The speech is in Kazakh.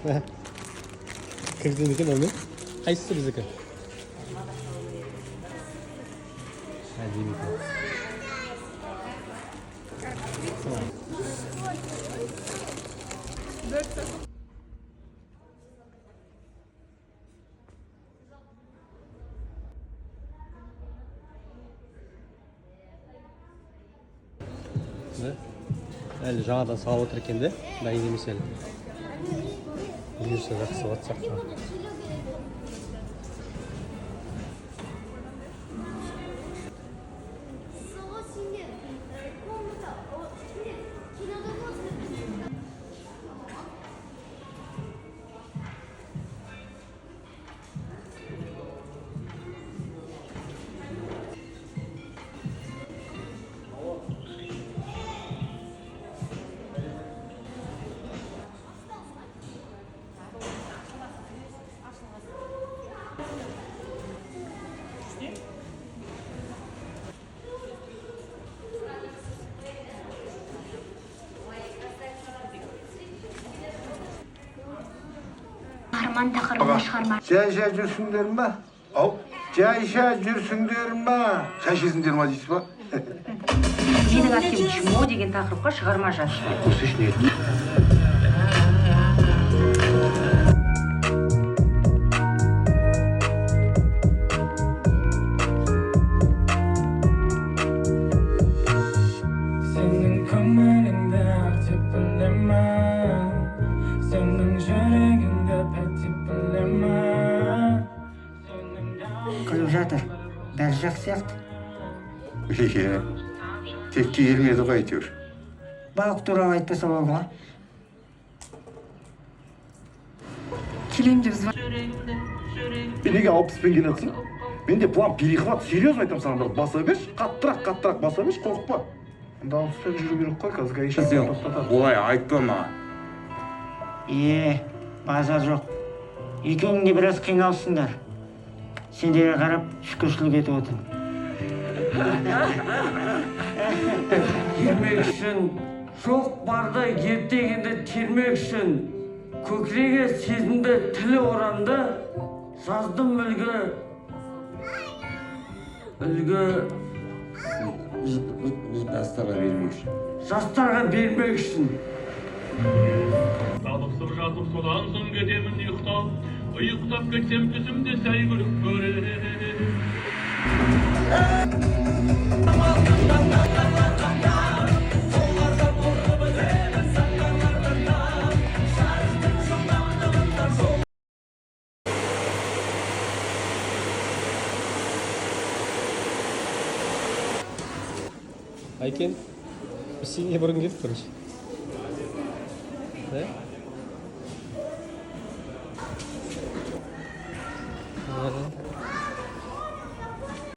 Мә. Кірген екен ол не? Қайсысы біздікі? Әдемі екен. Да? Әлі жаңадан салып отыр екен де, дайын емес әлі. Бұйырса, жақсы болатын сияқты. Сол сендер комната, сендер кинода боласыңдар. Қаһарман тақырыбында шығарма. Жайша жүрсіңдер ма? Ау. Жайша жүрсіңдер ма? Шай ішесіңдер ма дейсіз ба? Менің әкем чмо деген тақырыпқа шығарма жазды. Осы не? Сенің көңіліңді ақ деп білемін, сенің жүрегіңді пәк деп білемін, сенің Күліп жатыр, бәрі жақсы сияқты. Иә, текке келмеді ғой әйтеуір. Балық туралы айтпаса болды ғой. Келемін деп звон. Мен неге 60-пен келе жатсың? Менде план перехват, серьезно айтамын саған, брат, баса берші, қаттырақ, қаттырақ баса берші, қорықпа. Онда 60-пен жүру керек қой, қазір гаишник Сен тоқтатады. олай айтпа маған. Е, базар жоқ, екеуің де біраз қиналсыңдар. Сендерге қарап шүкіршілік етіп отырмын. Ермек үшін, жоқ барда ертегінді термек үшін, көкірегі сезімді тілі орамды жаздым үлгі, үлгі Жастарға бермек үшін. Жастарға бермек үшін. Талықсып жатып, содан соң кетемін ұйықтап. Ұйықтап кетсем, түсімде сәйгүлік көрем. Айкен, біз сен не бұрын келдік бірінші. Да? А.